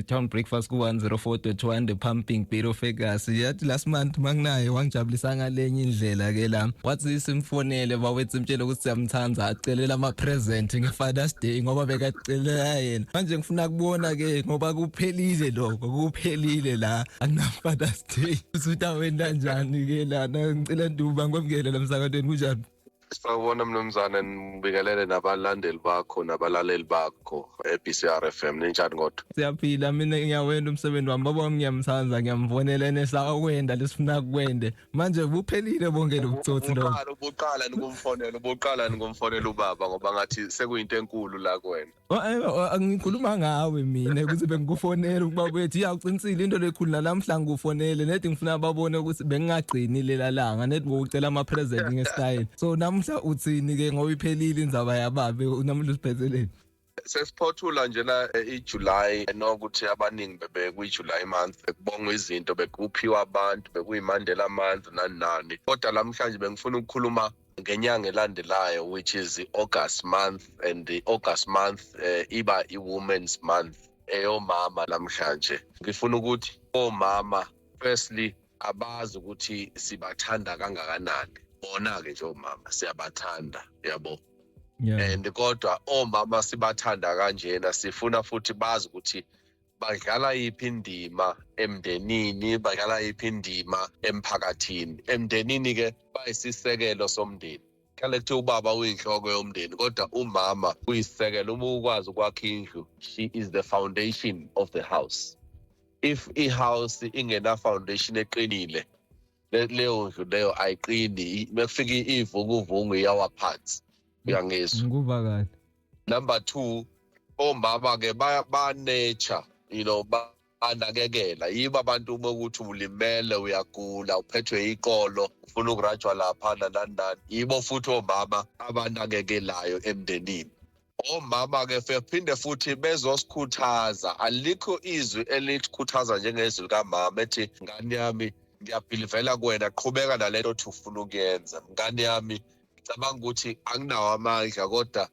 Town Breakfast ku 104.1, the pumping Biro Vegas. Yathi last month manginaye wangijabulisa ngalenye indlela ke la. Wathi simfonele bawethu, simtshele ukuthi siyamthanda, acelela ama present nge Father's Day ngoba bekacelela yena. Manje ngifuna kubona ke ngoba kuphelile lokho, kuphelile la, akuna Father's Day. Usutawenda kanjani ke lana? Ngicela Nduba ngomkele la emsakatweni, kunjani? Sawubona mnumzane, ngibingelele nabalandeli bakho nabalaleli bakho e-BCR FM. Ninjani kodwa? Siyaphila, mina ngiyawenda umsebenzi wami, baba wami ngiyamthanda, ngiyamfonela enesakwenda lesifuna kwende. Manje buphelile bonke lobutsotsi lo. Ubuqala nikumfonela, ubuqala nikumfonela ubaba ngoba ngathi sekuyinto enkulu la kuwena. Ngikhuluma ngawe mina ukuthi bengikufonela ukuba wethu ya uqinisile into lekhulu namhla ngikufonele nethi ngifuna babone ukuthi bengingagcini lela langa nethi ngokucela ama present nge-style. So namhla uthini ke ngoba iphelile indzaba yababe, namhla usiphetheleni? Sesiphothula njena iJuly, nokuthi abaningi bebe kwi-July month, bekubongwa izinto, bekuphiwa abantu, bekuyiMandela month, nani nani. Kodwa namhlanje bengifuna ukukhuluma ngenyanga elandelayo, which is the August month, and the August month iba i-Women's Month, eyomama. Namhlanje ngifuna ukuthi omama firstly abazi ukuthi sibathanda kangakanani bona ke nje omama, siyabathanda, yabo. And kodwa omama sibathanda kanjena, sifuna futhi bazi ukuthi badlala yiphi indima emndenini, badlala yiphi indima emphakathini. Emndenini ke bayisisekelo somndeni. Kale kuthiwa ubaba uyinhloko yomndeni, kodwa umama uyisisekelo. Uma ukwazi ukwakha indlu, she is the foundation of the house. If i-house ingena foundation eqinile, leyo ndlu leyo ayiqini. Bekufika ivunguvungu iyawa phansi, uyangizwa? Ngikuva kahle. Number 2, omama ke ba nature banakekela. Yibo abantu uma ukuthi ulimele, uyagula, uphethwe iqolo, ufuna ukurajwa lapha nani nani, yibo futhi omama abanakekelayo emndenini. Omama ke phinde futhi bezosikhuthaza. Alikho izwi elikhuthaza njengezwi likamama ethi, "Ngane yami, ngiyabhilivela kuwena, qhubeka nalento othi ufuna ukuyenza. Ngane yami, ngicabanga ukuthi anginawo amandla, kodwa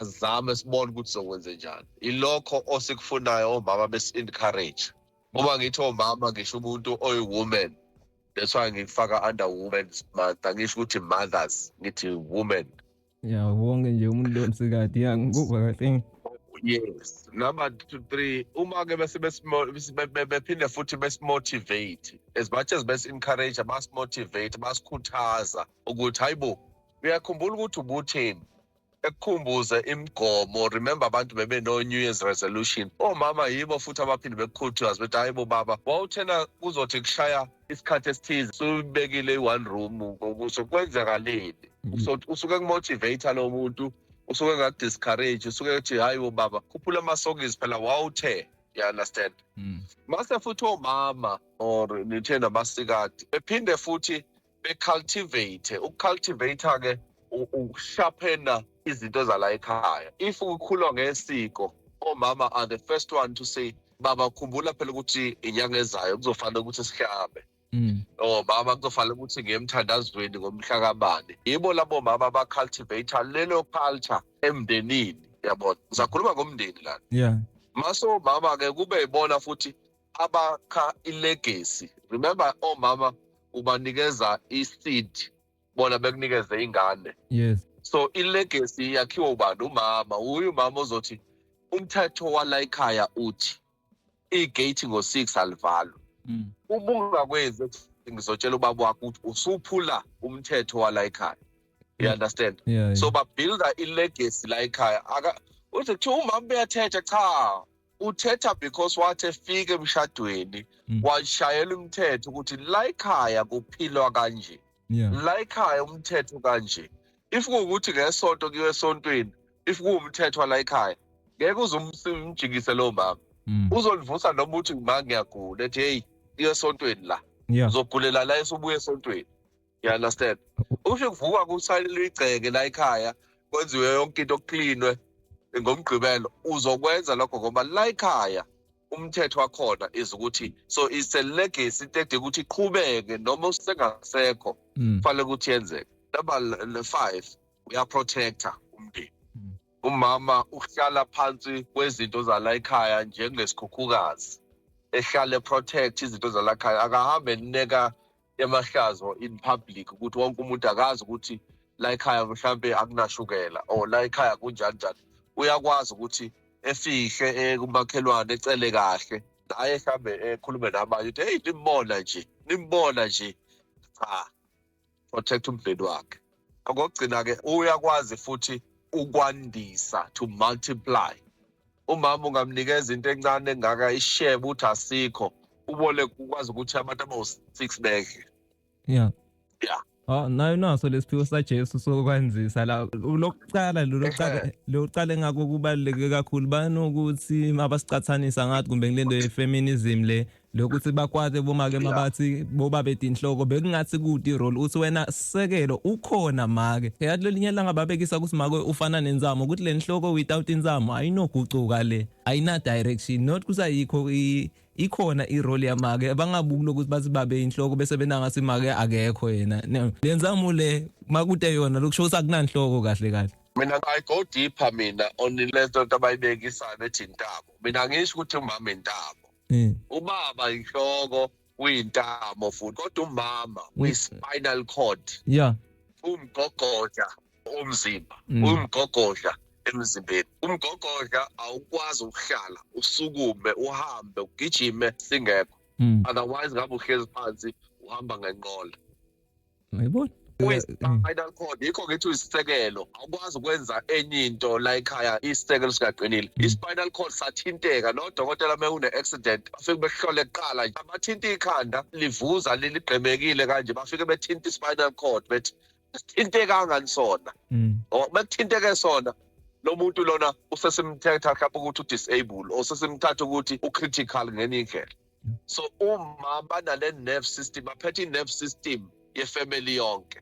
azame sibone ukuthi sokwenze njani." Ilokho osikufunayo, omama besi-encourage. Uma ngithi omama, ngisho umuntu oyi-woman. That's why ngifaka under Women's Month. Angisho ukuthi mothers, ngithi woman. Ya, wonke nje umuntu lomsikati, ya, ngikuva kahle. Yes. Number 2, 3, uma ke bese bephinde futhi besimotivate, as much as besi-encourage, basimotivate, basikhuthaza ukuthi, "Hayibo, uyakhumbula ukuthi ubutheni?" Ekukhumbuze imigomo. Remember abantu bebe no New Year's resolution. Omama yibo futhi abaphinde bekukhuthaza, bethi, "Hayibo baba, wawuthena kuzothi kushaya isikhathi esithize suyibekile i-one room, so kwenzakaleni?" So usuke kumotivate lo muntu, usuke ngakudiscourage, usuke ethi, "Hayibo baba, khuphula amasokisi phela, wawuthe." You understand? Mase futhi omama or nithe nabasikati bephinde futhi becultivate. Ukucultivate ke ukusharpena izinto zala ekhaya. If ukukhulwa ngesiko, omama are the first one to say, "Baba, khumbula phela ukuthi inyanga ezayo kuzofanele ukuthi sihlabe." "Oh mama, kuzofanele ukuthi ngiye emthandazweni ngomhla kabani." Yibo labo mama abacultivate lelo culture emndenini, yabona? Ngisakhuluma ngomndeni lana. Maso mama ke kube yibona futhi abakha ilegacy. Remember, omama ubanikeza i-seed, bona bekunikeze ingane. So ilegacy yakhiwa ubani? Umama. Uye umama ozothi umthetho wala ekhaya uthi igate ngo-6 alivalwa. Uma ungakwenzi, ngizotshela ubaba wakho ukuthi usuphula umthetho wala ekhaya. You understand? Yeah. So babuilda ilegacy la ekhaya. Aka uthi kuthiwa umama uyathetha, cha, uthetha because wathi efika emshadweni washayela umthetho ukuthi la ekhaya kuphilwa kanje, la ekhaya umthetho kanje. If kuwukuthi ngesonto kuyiwe esontweni, if kuwumthetho wala ekhaya, ngeke uze umjikise lowo mama. Uzolivusa noma uthi, "Ma, ngiyagula," ethi, "Hey, kuye esontweni la." Uzogulela la esubuya esontweni, you understand? Usho kuvuka kusalelwe igceke la ekhaya, kwenziwe yonke into, kuklinwe ngoMgqibelo, uzokwenza lokho ngoba la ekhaya umthetho wakhona is ukuthi. So it's a legacy, into edinga ukuthi iqhubeke noma usengasekho. Kufanele ukuthi yenzeke. Number 5, uyaprotecta umndeni. Umama uhlala phansi kwezinto zala ekhaya njengesikhukhukazi, ehlale protect izinto zala ekhaya. Akahambe eneka emahlazo in public ukuthi wonke umuntu akazi ukuthi la ekhaya mhlambe akunashukela or la ekhaya kunjani njani. Uyakwazi ukuthi efihle kumakhelwane, ecele kahle naye, mhlambe ekhulume nabanye ukuthi hey, nimbona nje, nimbona nje. Cha, protect umndeni wakhe. Okokugcina-ke, uyakwazi futhi ukwandisa, to multiply. Umama ungamnikeza into encane engaka, ishebe uthi asikho, ubole ukwazi ukuthi abantu abawu-6 bedle. Yeah. Ah, nayo naso lesiphiwo saJesu sokwanzisa la. Lokuqala lokuqala lokuqala ngakho kubaluleke kakhulu, banokuthi abasicathanisa ngathi kumbe kulento ye-feminism le, lokuthi bakwazi bomake mabathi boba betinhloko, bekungathi kude i-role uthi wena sisekelo ukhona make. Yathi lelinye ilanga babekisa ukuthi make ufana nenzamo, ukuthi le nhloko without inzamo ayinogucuka, le ayina direction, not kusayikho ikhona i-role yamake. Bangabuki lokuthi bathi babe inhloko bese benangasi make akekho yena. No, le nzamo le makute yona, lokusho ukuthi akunanhloko kahle kahle. Mina I go deeper mina on lento nto abayibekisayo bethi intamo. Mina ngisho ukuthi umama intamo, ubaba inhloko, uyintamo futhi, kodwa umama uyi-spinal cord, umgogodla umzimba, umgogodla emzimbeni. Umgogodla awukwazi ukuhlala, usukume, uhambe, ugijime singekho. Otherwise ngabe uhlezi phansi, uhamba ngenqola. Uyibona. Uyi-spinal cord, yikho ngithi uyisisekelo. Awukwazi ukwenza enye into la ekhaya isisekelo singaqinile. I-spinal cord sathinteka, nodokotela uma une-accident bafike behlole kuqala, abathinta ikhanda livuza ligqemekile kanje, bafike bethinta i-spinal cord, bethi sithintekanga sona. Bekuthinteke sona, lo muntu lona usesimthetha mhlawumbe ukuthi u-disable or sesimthatha ukuthi u-critical ngenye indlela. So uma banale nerve system, baphethe i-nerve system ye-family yonke.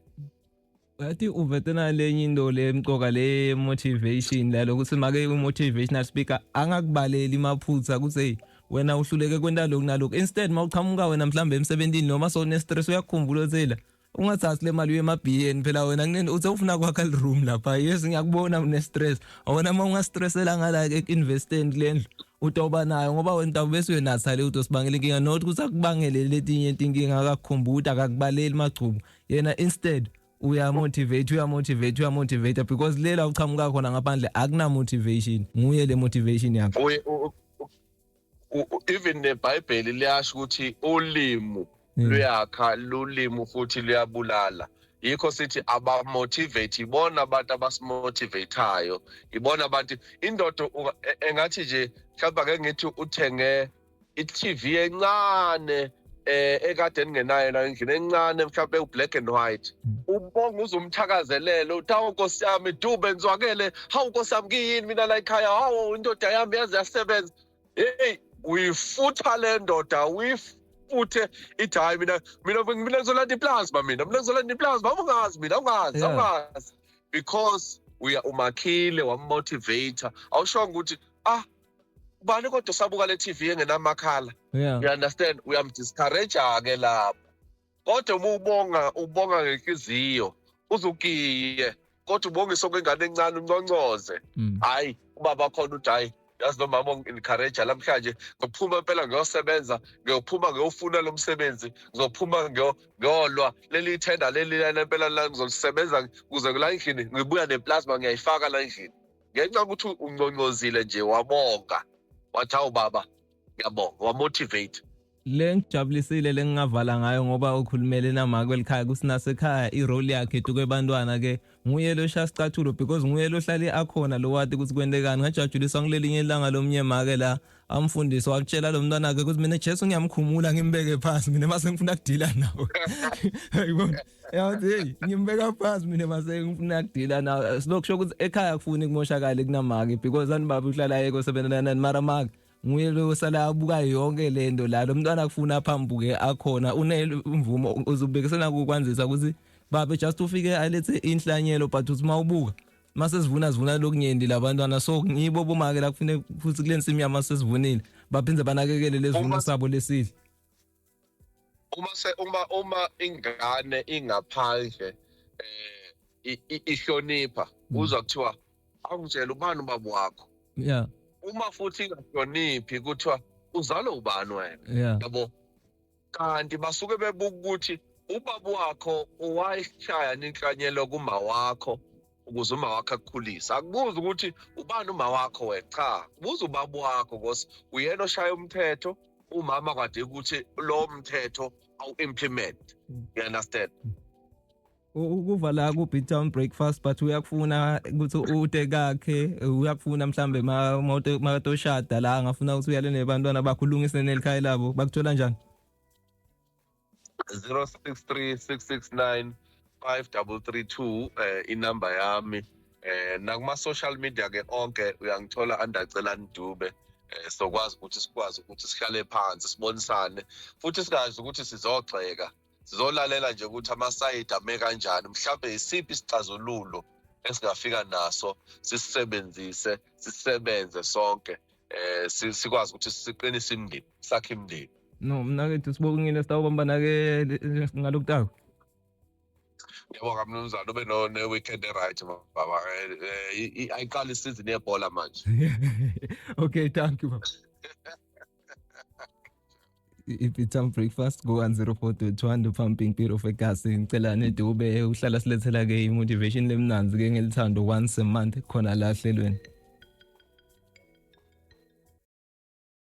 Yathi uvetena lenye into le emcoka, le motivation la, lokuthi make u-motivational speaker angakubaleli maphutha ukuthi hey, wena uhluleke kwenta lokhu nalokhu. Instead mawuqhamuka wena mhlambe emsebenzini noma sone stress, uyakukhumbula ukuthi la ungathathi le mali uye emabhiyeni phela wena kuneni uthe ufuna kwakha room lapha. Yes, ngiyakubona une stress wena, uma ungastressela ngala investeni kule ndlu utoba nayo, ngoba wena utawube uyenatha le utosibangela inkinga, not ukuthi akubangele letinye inkinga. Akakukhumbuta, akakubaleli magcubu yena, instead uyamotivate, uyamotivate, uyamotivate, because lela uchamuka khona ngaphandle akuna motivation, nguye le motivation yakho. Even neBhayibheli liyasho ukuthi ulimi luyakha, lulimi futhi luyabulala. Yikho sithi abamotivate, ibona abantu abasimotivateayo, ibona abantu. Indoda engathi nje mhlawumbe ake ngithi uthenge i-TV encane ekade ningenayo la endlini, encane mhlawumbe u-black and white, ubonga uzumthakazelele, uthi hawu nkosi yami, dube nzwakele, hawu nkosi yami, kiyini mina la ekhaya, hawu indoda yami yaze yasebenza. Hey, uyifutha le ndoda, uyifuthe, ithi hayi, mina ngizolanda iplasma, mina ngizolanda iplasma, ungazi mina, ungazi, ungazi, because uya umakhile, wammotivate. Awushongo ukuthi ah, ubani kodwa sabuka le TV engenamakhala? You understand? Uyamdiscourage ke lapho. Kodwa uma ubonga, ubonga ngenhliziyo, uzugiye, kodwa ubongisa okwengane encane, unconcoze. Hayi, ubaba khona uthi hayi, yazi lo mama ongi-encourage namhlanje, ngizophuma impela ngiyosebenza, ngiyophuma ngiyofuna lo msebenzi, ngizophuma ngiyolwa leli thenda leli lempela la, ngizolisebenza kuze la endlini ngibuya neplasma, ngiyayifaka la endlini, ngenxa yokuthi unconcozile nje, wabonga, wathi hawu baba, ngiyabonga, wamotivate. Le ngijabulisile le ngingavala ngayo, ngoba ukhulumele nama kwelikhaya kusinasekhaya, i-role yakhe tuke bantwana ke, nguye lo shaya sicathulo, because nguye lo hlale akhona, lo wathi ukuthi kwentekani. Ngajabuliswa kulelinye ilanga lomnye make la amfundisi wakutshela lo mntwana ke ukuthi mina Jesu ngiyamkhumula, ngimbeke phansi mina mase ngifuna kudila nawe. Ayibona, yathi hey, ngimbeka phansi mina mase ngifuna kudila nawe. Silokusho ukuthi ekhaya kufuni kumoshakale kunamake, because ani baba uhlala yeko sebenelana nani, mara make nguye lo sala abuka yonke lento la lo mntwana kufuna aphambuke akhona une imvumo. Uzubekisela kukwanzisa ukuthi babe just ufike alethe inhlanyelo, but uthi mawubuka mase sivuna, sivuna lokunyendi labantwana. So ngibo bomake la kufanele futhi kule nsimi yama sesivunile, baphinde banakekele lesivuno sabo lesihle. Uma se uma uma ingane ingaphandle ihlonipha, uzwa kuthiwa Awungitshela, ubani ubaba wakho? Uma futhi ingahloniphi, kuthiwa uzalwe ubani wena? Yabo, kanti basuke bebuka ukuthi ubaba wakho wayishaya inhlanyelo kuma wakho ukuze uma wakho akukhulise. Akubuzi ukuthi ubani uma wakho wena, cha, buza ubaba wakho, because uyena oshaya umthetho, umama kade ukuthi lo mthetho awu-implement. You understand? Ukuva la ku Big Town Breakfast, but uyakufuna ukuthi ute kakhe, uyakufuna mhlambe makatoshada la, angafuna ukuthi uyale nebantwana bakho, ulungise nelikhaya labo, bakuthola njani? 063 669 5332 inamba yami. Nakuma social media ke onke uyangithola under Celani Dube. Sokwazi ukuthi sikwazi ukuthi sihlale phansi, sibonisane, futhi singazi ukuthi sizogxeka, sizolalela nje ukuthi ama-side ame kanjani, mhlawumbe isiphi isixazululo esingafika naso, sisebenzise, sisebenze sonke, sikwazi ukuthi siqinise imindeni, sakhe imindeni. No, mna kethu, sibongile, sitawubambana ke ngalokutako. Ngiyabonga, mnumzane, ube no ne-weekend e-right, baba. Ayiqala isizini yebhola manje. Okay, thank you, baba. If Town Breakfast go 104.1, the pumping beat of ekasi. Ngicela nedube uhlala silethela ke i-motivation lemnanzi ke ngelithando once a month khona la hlelweni.